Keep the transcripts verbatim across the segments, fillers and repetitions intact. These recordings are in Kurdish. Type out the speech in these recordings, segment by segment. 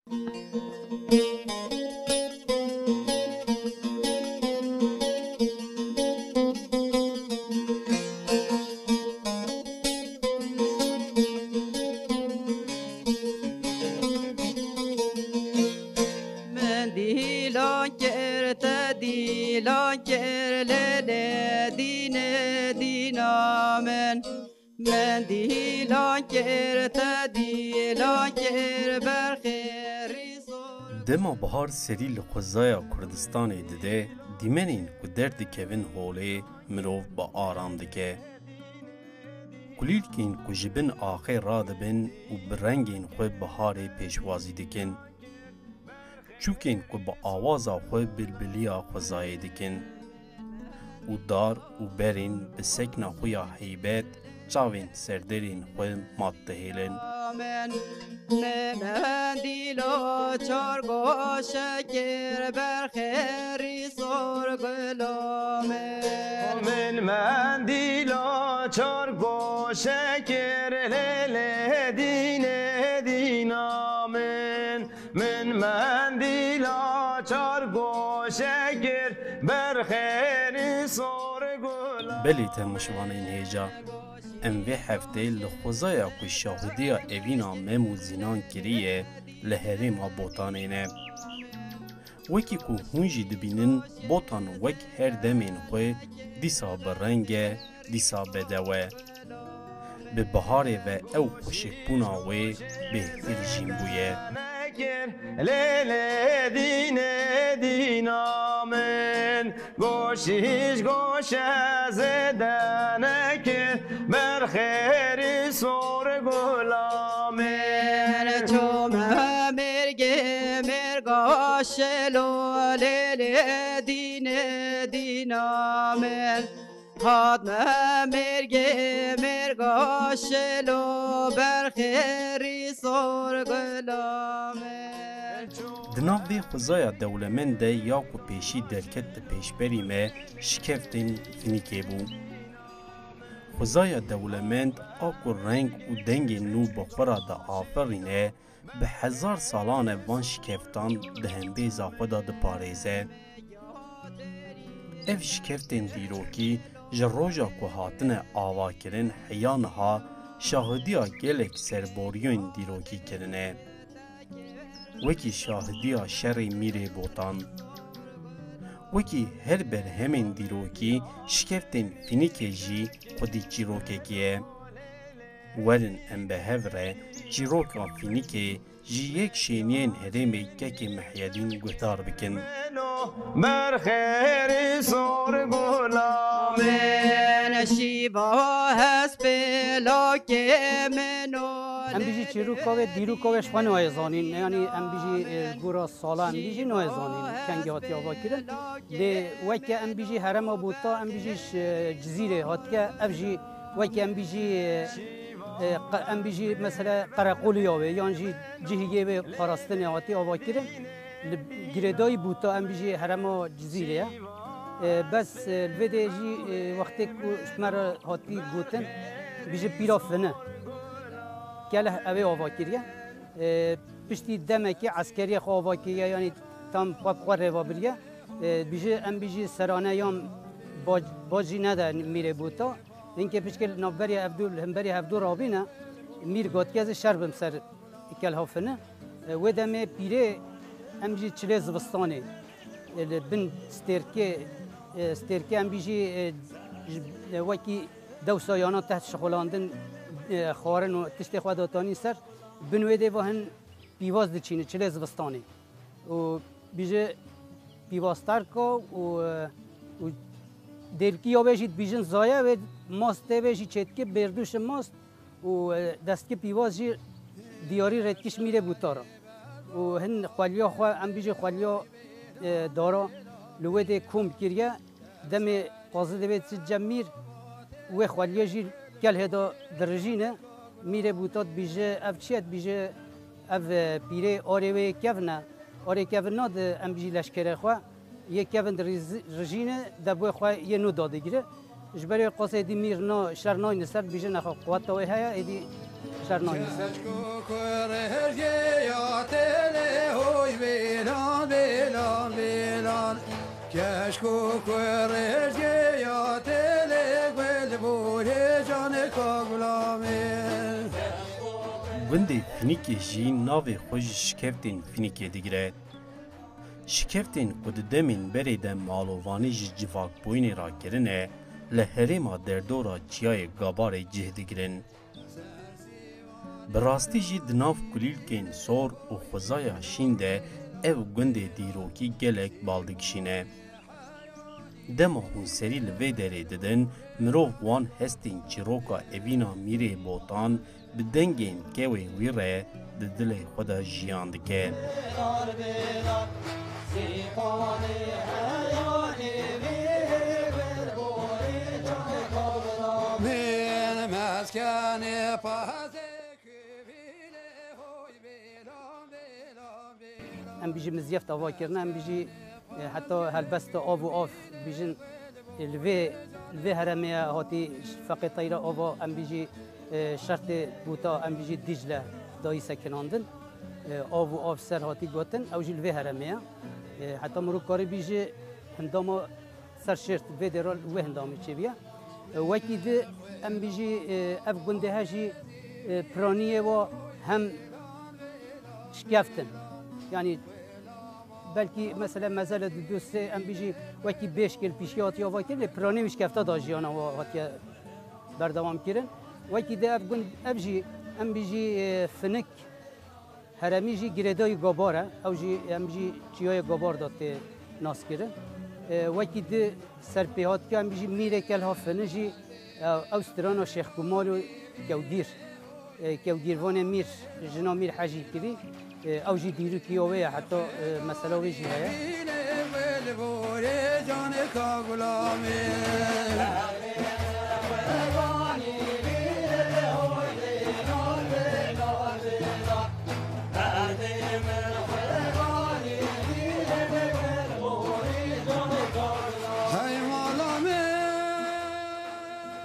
Min dîlan kir, te dîlan kir, lê lê dîne dîna min. Min dîlan kir, te dîlan kir, berxêrî sor. Dema bihar serî li xwezaya Kurdistanê dide, dîmenên ku derdikevin holê mirov bi aram dike. Kulîlkên ku ji bin axê radibin û bi rengên xwe biharê pêşwazî dikin. Çûkên ku bi awaza xwe bilbiliya xwezayê dikin. Û dar û berên bi sekna xwe ya heybet çavên serderên xwe mat dihêlin. Min, min mendîlo çar goşe kir, berxêrî sor gula min. Min mendîlo çar goşe kir, lê lê dîne dîna min. Min mendîla çar goşe kir, berxêrî sor gula. Belê temaşevanên hêja, em vê heftê li xwezaya ku şahidiya evîna Mem û Zînan kiriye li herêma Botanê ne. Wekî ku hûn jî dibînin, Botan wek her demên xwe dîsa bi reng e, dîsa bedew e. Bi biharê ve ew xweşikbûna wê bêhtir jîn bûye. Nekir, lê lê dîne dîna min, goşîş goşe zêde nekir, berxêrî sor gula min. Çome mêrgê mêrga şelo, lê lê dîne dîna min. Hat me mêrgê mêrga şelo, berxêrî sor gula min. Di nav vê xwezaya dewlemend de ya ku pêşî derket di pêşberî me, şikeftên Finîkê bû. Xwezaya dewlemend a ku reng û dengên nû bi xwe re diaferîne, bi hezar salan e van şikeftan di hembêza xwe de diparêze. Ev şikeftên dîrokî ji roja ku hatine avakirin heya niha şahidiya gelek serboriyên dîrokî kirine. Wekî şahidiya şerê Mîrê Botan. Wekî her berhemên dîrokî, şikeftên Finîkê jî xwedî çîrokekî ye. Werin em bi hev re çîroka Fînîkê ji yek şêniyên herêmê Kekê Mihyedîn guhdar bikin. Berxêrî sor gula min, şîva hespê lakê min o. Em bijî çîroka wê, dîroka wê ji xwe nayê zanîn. Yanî em bijî, e, gora sala em bijî nayê zanîn kengî hatiye avakirin. Lê weke em bijî herêma Bota, em bijî ji Cizîrê hatiye, ev jî weke em bijî, e, e, qe-, em bijî mesela qereqoliya wê yan jî cihî yê wê parastinê hatiye avakirin. Li girêdayî Bota em bijî herêma Cizîrê ye. E, bes, e, li vê de jî, e, wextê ku ji me re hatî gotin, bijî pîra fini. Keleh ew ê ava kiriye. E, piştî demekê eskeriyê xwe ava kiriye, yanî tam xwe bi xwe rêva biriye. E, bijî, em bijî serane yan bac-, bac jî nede Mîrê Bota. Hinkê pişkê li navberê hevdû, li hemberî hevdû rabîne, Mîr gotiye ez ê şer bim ser Kelha Fini. E, wê demê pîrê em jî çilê zivistanê, e, li bin stêrkê, e, stêrkê em bijî, e, ji, e, wekî dewsa yana teht şixulandin, e, xwarin û tiştê xwe datanî ser, bin wê dê va hin pîvaz diçîne çilê zivistanê. Û bijî pîvazterka û, e, û dêrkî ya wê jî dibîjin zaye, wê mast tê wê jî çêdike bêrdûşi mast û, e, destkî pîvaz jî diyarî rêdkiş Mîrê Bûtar e. Û hin xweliya xwe, em bijî xweliya, e, dara li wê dê kom kiriye. Demê qazî divê çi cem Mîr, wê xweliya jî Kelhê de dirijîne. Mîrê Bûta dibîje, ev çi ye? Dibîje, ev, e, pîrê arê wê yê kevin e. Arê kevin nade, em bijî leşkerê xwe. Yê kevin diriz-, dirijîne, debwê xwe yê nû dadigire. Ji ber wê qasê êdî Mîr na şer nayne ser, dibîje nexa quweta wê heye, êdî şer nayne ser. Keşko ku rêjgeya têlê gul borê canê ka gulamê. Gundê Finîkê jî navê xwe ji şikeftên Finîkê digire. Şikeftên ku di demên berê de malovanî ji civakbûyînê re kirine, li herêma derdora Çiyayê Gabarê cih digirin. Bi rastî jî di nav kulîlkên sor û xwezaya şîn de ev gundê dîrokî gelek bal dikişîne. Dema hûn serî li vê derê didin, mirov wan hestên çîroka evîna Mîrê Botan bi dengên kewê wî re di dilê xwe de jiyan dike. Em bijî mizyeft ava kirine, em bijî, e, heta helbesta av û av bijîn, e, li vê, li vê herêmê hatî feqê teyra ava, em bijî, e, şertê bûta, em bijî Dîcle dayî sekinandin. E, av û av ser hatî gotin, ew jî li vê herêmê ye. E, heta mirov karî bijî hindama ser şêrt vê dêra wê hindamî çêbûye. E, wekî di em bijî, e, ev gundê he jî, e, piraniyê wa hem şikeftin. Yanî belkî mesela mezele di du sê em bijî wekî bêşkê li pîşkê hatiye ava kirin, lê piranî wî şikefta da jiyana wa hatiye berdewam kirin. Wekî di ev gund, ev jî em bijî, e, finik heremî jî girêdayî Gabar e. Ew jî, em jî çiyayê Gabar de tê naskirin. E, wekî di serpêhatike em jî mîrê Kelha Fini jî, e, ew strana Şêx Kumal û Kewgîr. E, Kewgîrvanê Mîr, jina Mîr Hecî kirî. E, ew jî dîrokî wê ye, heta, e, mesela wê jî heye.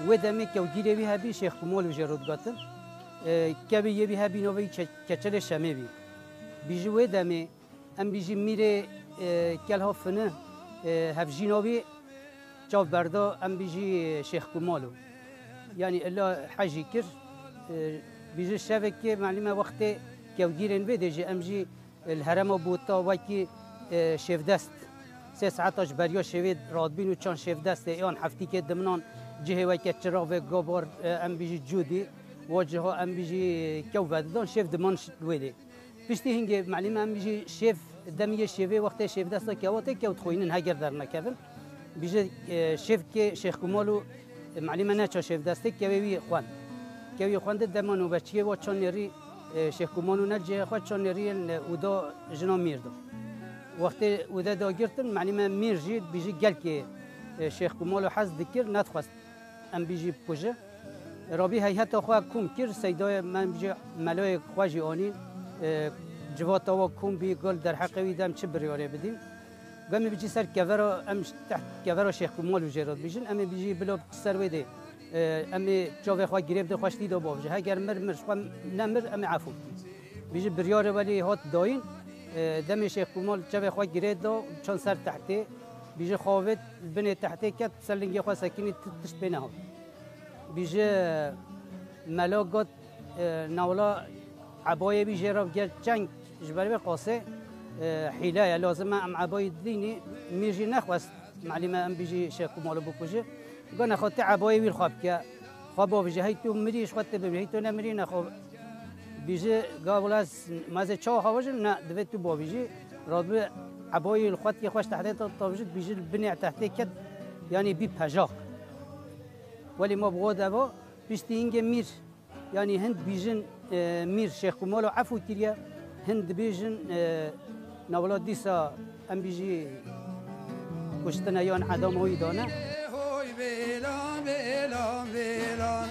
Wê demê kewgîrê wî hebî Şêx Kumal û jê re digotin. E, kevê yê wî hebî navê wî Çe-, Keçelê Şemê bî. Bijî wê demê em bijî mîrê, e, Kelha Fini, e, hevjîna wî çav berda, em bijî Şêx Kumal û. Yanî illa hecî kir, e, bijî şevekê melîme wextê kewgîrên vê dê jî em jî, e, li herêma Bûta wekî, e, şêvdest sê saeta ji beriya şêvê radibîn û çan şêvdestê yan heftîkê diminan cihê weke Çiravê Gabar, e, em bijî Cûdî, wa ciha em bijî kew vedidan şêv diman ş-, wê dê. Piştî hingê melîme em jî şêv, demiyê şêvê wextê şêvdesta kewatê kewt xwînin heger dernekevin. Bijî, e, şêv kê Şêx Kumal û, e, melîme neça şêvdestê kevê wî xwend. Kevî xwendê dema nûbeçiyê wa çan nêrî, e, Şêx Kumal û ne cihê xwe çan nêrî yên, e, ûda jina mîr do. Wextê ûde dagirtin melîme mîr jî bijî gelkê, e, Şêx Kumal û hez dikir nedixwest em bijî bikuje. Rabî heyheta xwe kom kir, seydayê me bijî melayê xwe jî anî, e, civata wa kom bî, gal derheqê wî de em çi biryarê bidîn. Gemê bijî ser kevera, em ji teht kevera Şêx Kumal û jê re dibêjin, em ê bijî bila ser wê dê, e, em ê çavê xwe girê bidin, xwe ji tî de bavêje. Heger mir, mir, ji xwe nemir, em ê efû bikîn. Bijî biryarê welî hat dayîn, e, demê Şêx Kumal çavê xwe girê da, çand ser tehtê, bijî xavêt, li binê tehtê ket, ser lingê xwe sekinî, ti-, tişt pê nehat. Bijî mela got, e, newla ebayê wî jê re bige çeng ji ber vê qasê, e, hîle ye. Lazim e em ebayî dînî, mîr jî nexwest melîme em bijî Şêx Kumalî bikuje. Got nexwe tu ebayê wî li xwe bike. Xwe bavêje, hey tu mirî ji xwe tu bimrî, hey tu nemirî nexwe. Bijî ga wila ez, ma ez ê çawa xwe bavêjim, ne, divê tu bavêjî. Radibû ebayê li xwe tikê xwe ji tehtê te tavêjit, bijî li binê tehtê ket, yanî bî pejaq. Welî ma bi we de bo, piştî hingê mîr, yanî hin dibêjin, e, mîr Şêx Kumal û efû kiriye, hin dibêjin, e, newla dîsa em bijî kuştine yan edama wî dane. Hoy bêlan, bêlan, bêlan,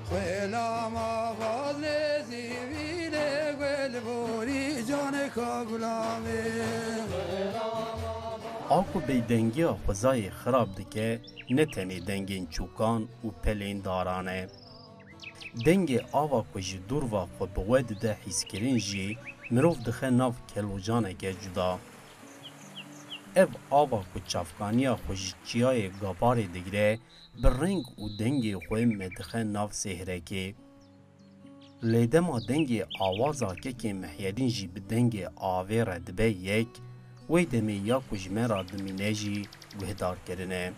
xwêla ma vaz lê zîvînê gul borî canê ka gulamê. A ku bêdengiya xwezayê xirab dike, ne tenê dengên çûkan û pelên daran e. Dengê ava ku ji dûr ve xwe bi we dide hîskirin jî mirov dixe nav kelocaneke cuda. Ev ava ku çavkaniya xwe ji çiyayê Gabarê digire, bi reng û dengê xwe me dixe nav sêhrekê. Lê dema dengê awaza kekê Mihyedîn jî bi dengê avê re dibe yek, wê demê ya ku ji me re dimîne jî guhdar kirine.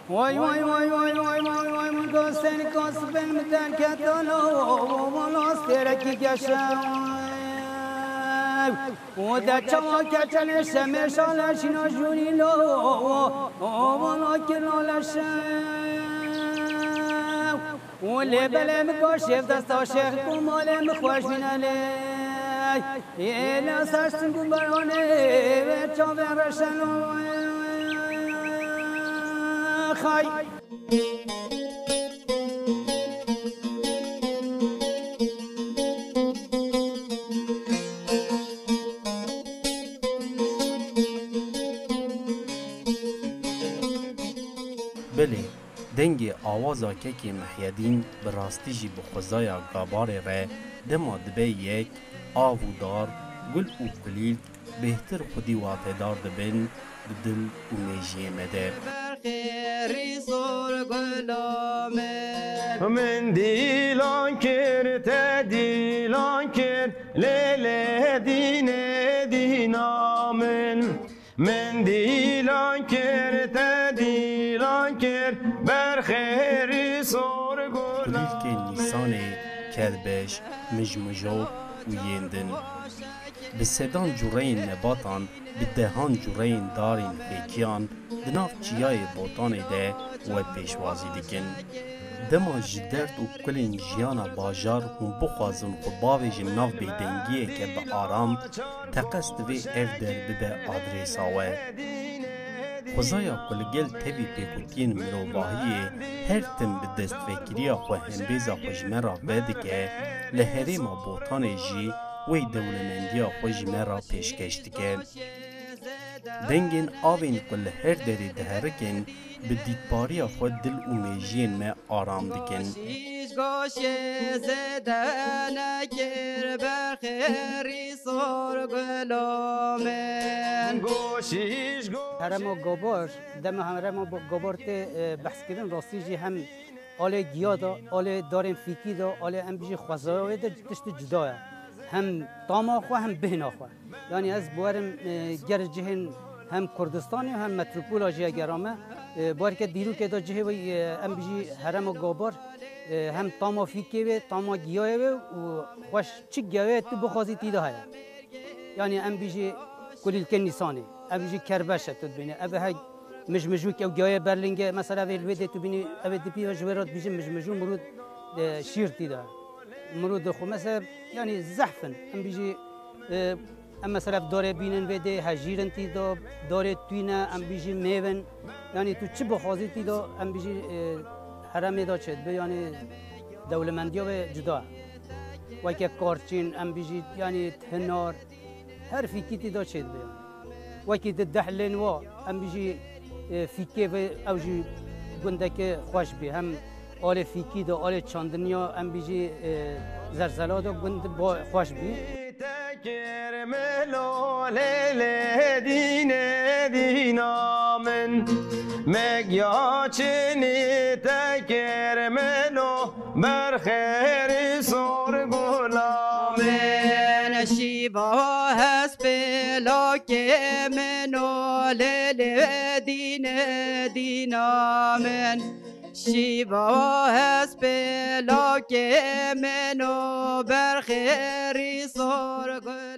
Vay vay vay vay vay vay vay, min goster kosbin min derketano, wala stêrekî geşe. Û de çawa keçelê şemê şale şîna jûrî lo, wala kilo leşe. Û lê belê min goşê desta şêx ku malê min xweş bîne lê. Ê la ser sing û beranê wê çavê reşeno. Xay. Belê, dengê awaza kekê Mihyedîn bi rastî jî bi xwezaya Gabarê re dema dibe yek, av û dar, gul û kulîlk, bêhtir xwedî watedar dibin di dil û mêjiyê me de. Min dîlan kir, te dîlan kir, lê lê dînê dîna min. Min dîlan kir, te dîlan kir, berxê rîsor gula min. Kulîlkên Nîsanê, kerbeş, mijmijo û yên din. Bi sedan cureyên nebatan, bi dehan cureyên darên fêkiyan di nav çiyayê Botanê de we pêşwazî dikin. Dema ji derd û kulên jiyana bajar hûn bixwazin xwe bavêjin nav bêdengiyeke bi aram, teqez divê ev der bibe adrêsa we. Xwezaya ku li gel tevî pêkutiyên mirovahiyê her tim bi destvekiriya xwe hembêza xwe ji me re vedike, li herêma Botanê jî wê dewlemendiya xwe ji me re pêşkeş dike. Dengên avên ku li her derê diherikin, bi dîtbariya xwe dil û mêjiyên me aram dikin. Goşîş goşê zêde nekir, berxê rîsor gula min. Goşîş go- Herêma Gabar, dema herêma Bo-, Gabar tê, e, behskirin, rastî jî hem alê giya de, alê darên fîkî de, alê em bijî xwezaya wê de tiştî cuda ye. Hem tama xwe hem bêhna xwe. Yanî ez bi werim, e, ger cihên hem Kurdistanê hem metropola jî eger ame, e, bi werke dîrokê de cihê wê, e, em bijî herêma Gabar, e, hem tama fîkê wê, tama giyayê wê û xweş çi giyayê tu bixwazî tî de heye. Yanî em bijî kulîlkên Nîsanê, ev jî kerbeş e tu dibînî. Ev he mijmijûk ew giyayê berlingê, mesela vê li wê dê tu bînî, ev ê dipî ve ji wê re dibîjin mijmijû mirû, e, şîr tî de. Mirû dixwe. Mesela, yanî zehf in. Em bijî, e, em mesela darê bînin vê dê hejîr in tî de, darê tûy ne, em bijî mêv in. Yanî tu çi bixwazî tî de, em bijî, e, herêmê de çêdibe, yanî dewlemendiya wê cuda. Weke karçîn, em bijî, yanî hinar, her fîkî tî de çêdibe yanî. Wekî di dehlên wa, em bijî, e, fîkê ve ew jî gundeke xweş bî. Hem alê fîkî de, alê çandiniya, em bijî, e, zerzela de gund ba xweş bî. Te kir milo lê lê dînê dîna min. Meg ya çinî te kir milo berxêrî sor gula min. Şîva hespê lakê min o lê lê dînê dîna min. Şîva hespê lakê min o berxêrî sor gula